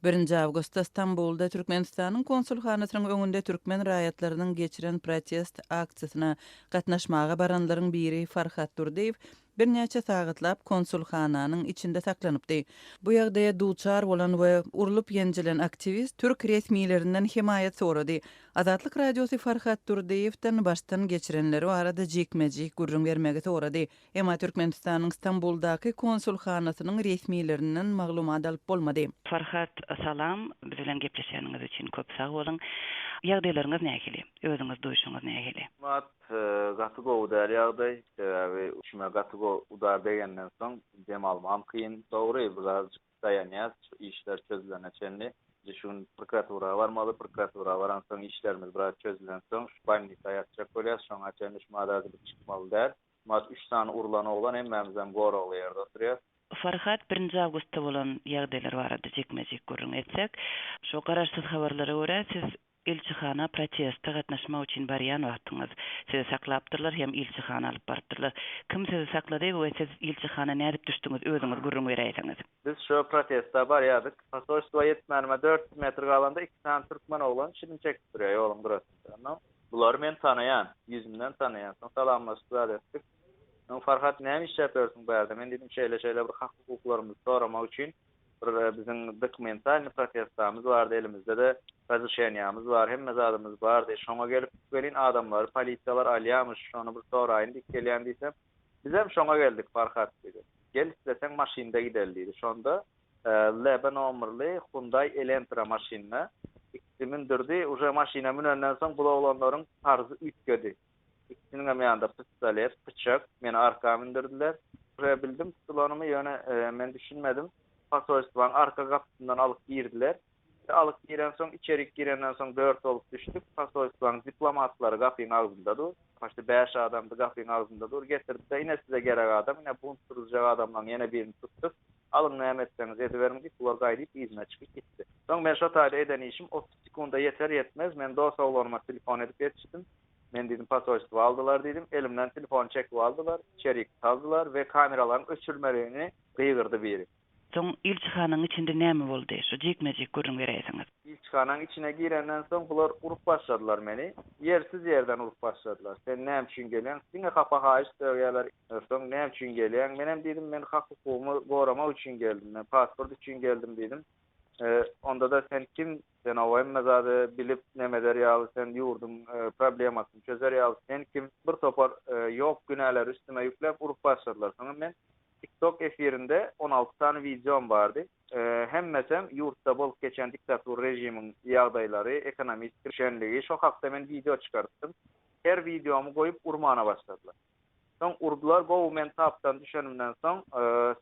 Birinji awgustda Stambulda Türkmenistanyň konsulhanasynyň öňünde türkmen raýatlarynyň geçiren protest aksiýasyna gatnaşmaga baranlaryň biri Farhat Durdyýew birnäçe sagatlap konsulhananyň içinde saklanypdy. Bu ýagdaýa duçar bolan we urlup-ýenjilen aktiwist türk resmilerinden hemaýat sorady. Azatlyk Radiosy Farhat Durdyýewden başdan geçirenleri barada jikme-jik gürrüň bermegi sorady. Emma Türkmenistanyň Stambuldaky konsulhanasynyň resmilerinden maglumat alyp bolmady. Farhat, salam. Biz bilen gepleşeniňiz üçin köp sag boluň. Ýagdaýlaryňyz nähili? Özüňiz duýşuňyz nähili? Mat, gaty gowy däl ýagdaý. Sebäbi içime gaty gowy udar degenden soň dem almam kyn. Dogry, birazjyk daýanýas şu işler çözülene çenli. Indi şu gün prokuratura barmaly. Prokuratura baransoň işlerimiz biraz çözülensoň şu bolnisa ýatjak bolýas. Şoňa çenli şu mada biz çykmaly däl. Mat üç sany urlan oglan hemmämizem goragly ýerde oturýas. Farhat, birinji awgustda bolan ýagdaýlar barada jikme-jik gürrüň etsek. Şu garaşsyz habarlara görä, siz ilçihana proteste gatnaşmak üçin barýan wagtyňyz sizi saklapdyrlar hem ilçihana alyp barypdyrlar. Kim sizi saklady we siz ilçihana nädip düşdüňiz özüňiz gürrüň beräýseňiz. Biz şo proteste barýardyk. Posolstwa ýetmänime 400 metr galanda iki sany türkmen oglan çilim çekip durýar ýoluň gyrasynda. Onnoň Bulary men tanaýan, ýüzünden tanaýan. Soň salamlaşyp zat etdik. Soň Farhat näme işläp ýörsüň bärde? Men diýdim şeýle-şeýle bir hak-hukuklarymyzy soramak üçin bir biziň dokumentalnyý protestamyz bardy, elimizde-de razrişeniýamyz bar, hemme zadymyz bardy. Şoňa gelip welin adamlary polisiýalar alýamyş, şony bir soraýyn diýip gelýän diýsem, Bizem şoňa geldik Farhat diýdi. Gel isleseň maşynda gideli diýdi. Şonda LB nomerli Hyundai Elentra maşynyna ikisi mündürdi. Uje maşyna münenden soň bul oglanlaryň tarzy üýtgedi. Ikisiniňem ýanynda pistolet, pyçak, meni arka mündürdiler. Uje bildim tutulanymy, ýöne men düşünmedim. Posolstwaň arka gapysyndan alyp girdiler. Alyp girensoň, içerik girenden soň dört bolup düşdük. Posolstwaň diplomatlary gapyň agzynda dur. Paçti bäş adamdy gapyň agzynda dur. Getirdi-de, ine size gerek adam, ine bunt turuzjak adamlaň ýene birini tutduk. Alyň näme etseňiz ediberiň diýip, bular gaýdyp yzyna çykyp gitdi. Soň men şo taýda eden işim 30 sekunda ýeter-ýetmez men dos oglanyma telefon edip ýetişdim. Men diýdim posolstwa aldylar diýdim. Elimden telefony çekip aldylar, içerik saldylar we kameralaryň öçürmeligini gygyrdy biri. Soň ilçihanaň içinde näme boldy? Şu jikme-jik gürrüň beräýseňiz. Ilçihanaň içine girenden soň bular urup başladylar meni. Ýersiz ýerden urup başladylar. Sen näme üçin gelýäň? Diňe hapa haýyş sögýärler. Soň näme üçin gelýäň? Menem diýdim, men hak-hukugymy goramak üçin geldim. Men pasport üçin geldim diýdim. Onda-da sen kim? Sen oba hemme zady bilip neme eder ýaly, sen ýurduň problemasyny çözer ýaly sen kim? Bir topar ýok günäleri üstüme ýükläp urup başladylar. Soňam men TikTok efirinde 16 sany wideom bardy. Hemmesem ýurtda bolup geçen diktatur režimiň ýagdaýlary, ekonomist düşenligi, şo hakda men wideo çykarypdym. Her wideomy goýup urmana başladylar. Soň urdular, gowy men tapdan düşenimden soň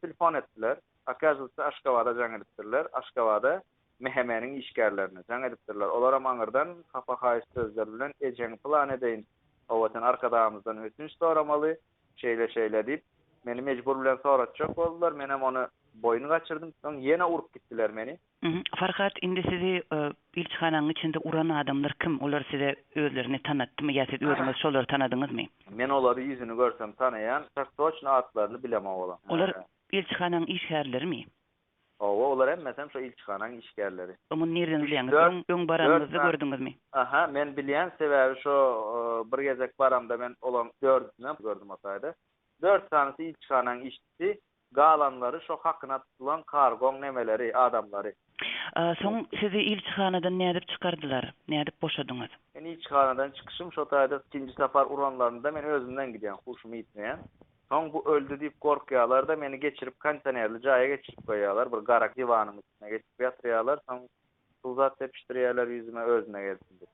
telefon etdiler. Okazywtsa Aşgabada jaň edipdirler. Aşgabada MHM-niň işgärlerine jaň edipdirler. Olaram aňyrdan hapa haýyş sözler bilen ejeňi pylan edeýin, hawa sen Arkadagymyzdan ötünç soramaly, Şeýle-şeýle diýip, meni mejbur bilen soratjak boldular. Menem ony boýun gaçyrdym. Soň ýene urup gitdiler meni. Farhat, indi sizi ilçihanaň içinde uran adamlar kim? Olar size özlerini tanatdymy ýa siz özüňiz şolary tanadyňyzmy? Men olary ýüzüni görsem tanaýan. Tak toçno atlaryny bilemok olaň. Olar ilçihanaň işgärlerimi? Hawa, olar hemmesem şo ilçihanaň işgärleri. Muny nirden bilýäňiz? Öň, öň baranyňyzda gördüňizmi? Aha, men bilýän, sebäbi şo bir gezek baramda men olaň dördüsinem gördüm o taýda. Dört sanysy ilçihanaň işçisi, galanlary şo hakyna tutulan kargoň nemeleri, adamlary. Soň sizi ilçihanadan nädip çykardylar? Nädip boşadyňyz? Men ilçihanadan çykyşym şo taýda ikinji sapar uranlarynda men özümden gidýän, huşumy ýitmeýän. Soň bu öldi diýip gorkýarlar-da, meni geçirip kondisionerli jaýa geçirip goýýarlar. Bir gara diwanyň üstüne geçirip ýatyrýarlar. Soň suw zat sepişdirýärler ýüzüme özüne gelsin diýip.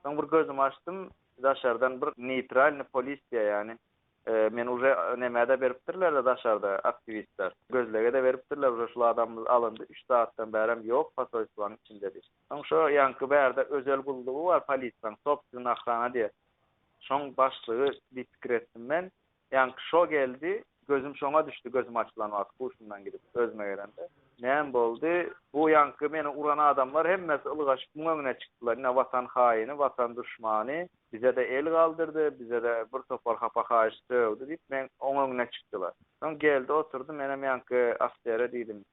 Soň bir gözümi açdym, daşardan bir neýtralnyý polisiýa ýagny meni uje nämä-de beripdirler-de daşarda aktiwistler. Gözlege-de beripdirler uje şul adamymyz alyndy, üç sagatdan bärem ýok posolstwanyň içinde diýip. Soň şo ýaňky bärde özel gullugy bar polisiýaň, sobstwennyý ohrana diýe. Şoň başlygy diýip pikir etdim men. Ýaňky şo geldi, gözüm şoňa düşdi, gözüm açylan wagty huşumdan gidip, özüme gelende. Näme boldy? Bu ýaňky meni uran adamlar hemmesi ylgaşyp muň öňüne çykdylar. Ine watan haýyny, watan duşmany, bize-de el galdyrdy, bize-de bir topar hapa haýyş sögdi diýip, meň oň öňüne çykdylar. Soň geldi oturdy, menem ýaňky ofisere diýdim.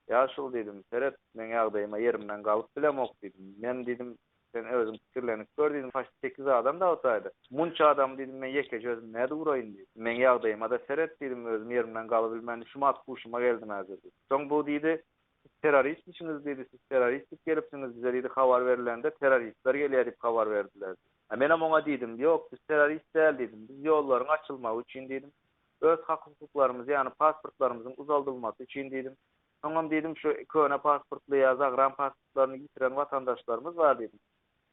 Ýaşuly diýdim, seret, meň ýagdaýyma ýerimden galyp bilemok diýdim. Men diýdim, sen özüň pikirlenip gör diýdim, paçti sekiz adam da o taýda. Munça adamy diýdim, men ýekeje özüm nädip uraýyn diýdim. Meň ýagdaýyma-da seret diýdim, özüm ýerimden galybilmän şu mat huşuma geldim häzir diýdim. Soň bu diýdi, siz terroristmişiňiz diýdi, siz terrorist diýip gelipsiňiz, bize diýdi habar berilende terroristler gelýär diýip habar berdiler diýdi. A menem oňa diýdim, ýok, biz terrorist däl diýdim, biz ýollaryň açylmagy üçin diýdim, öz hak-hukuklarymyzy, ýagny pasportlarymyzyň uzaldylmasy üçin diýdim. Soňam diýdim, şu köne pasportly ýa zagran pasportlaryny ýitiren watandaşlarymyz bar diýdim.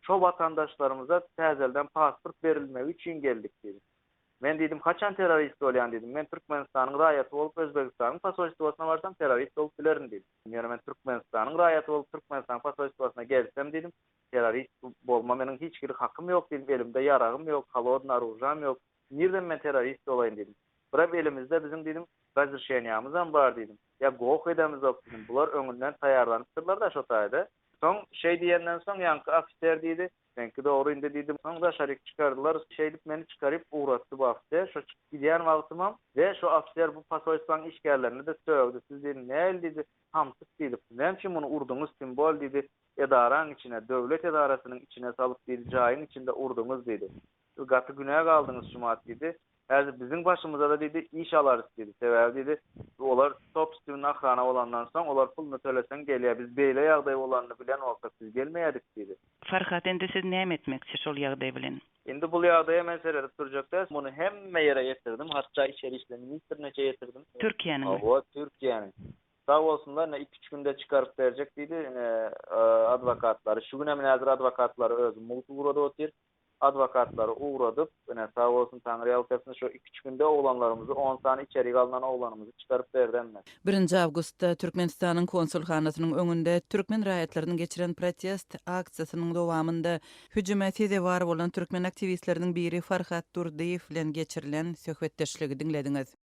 Şo watandaşlarymyza täzelden pasport berilmegi üçin geldik diýdim. Men diýdim, haçan terrorist bolýan diýdim. Men Türkmenistanyň raýaty bolup Özbegistanyň posolstwosyna barsam terrorist bolup bilerin diýdim. Ýöne men Türkmenistanyň raýaty bolup Türkmenistanyň posolstwosyna gelsem diýdim, terrorist bolma meniň hiç hili hakym ýok diýdim, elimde ýaragym ýok, holodnyý oružam ýok. Nirden men terrorist bolaýyn diýdim. Birem elimizde biziň diýdim, razrşeniýamyzam bar diýdim. Ýa goh edemizok diýdim. Bular öňünden taýýarlanypdyrlar-da şo taýda. Soň şeý diýenden soň ýaňky ofiser diýdi, Seňki dogry indi diýdi. Soň daşaryk çykardylar. Şeýdip meni çykaryp ugratdy bu ofiser. Şo çykyp gidýän wagtymam we şo ofiser bu posolstwaň işgärlerini-de sögdi. Siz diýdi, nähili diýdi, samsyk diýdi. Näme üçin muny urduňyz, tim bol diýdi, edaraň içine, döwlet edarasynyň içine salyp diýdi, jaýyň içinde urduňyz diýdi. Siz gaty günä galdyňyz şumat diýdi. Häzir biziň başymyza-da diýdi, iş alarys diýdi. Sebäbi diýdi, olar sobstwnyý ohrana bolandan soň, olar puluny töleseň gelýär. Biz beýle ýagdaý bolanyny bilen bolsak, biz gelmeýärdik diýdi. Farhat, indi siz näme etmekçi şol ýagdaý bilen? Indi bul ýagdaýa men seredip durjak däl. Muny hemme ýere ýetirdim, hatda içeri işler ministrineçe ýetirdim. Türkiýäniňmi? Hawa, Türkiýäniň. Sag bolsunlar, ine iki-üç günde çykaryp berjek diýdi. Ine, adwokatlary, şu günem ine häzir adwokatlary özi mugt ugradyp otyr. Adwokatlary ugradyp, ine, sag bolsun Taňry ýalkasyn, şo iki-üç günde oglanlarymyzy, on sany içerik alnan oglanymyzy çykaryp berdi hemme. Birinji awgustda Türkmenistanyň konsulhanasynyň öňünde türkmen raýatlarynyň geçiren protest aksiýasynyň dowamynda hüjüme sezewar bolan türkmen aktiwistleriniň biri Farhat Durdyýew bilen geçirilen söhbetdeşligi diňlediňiz.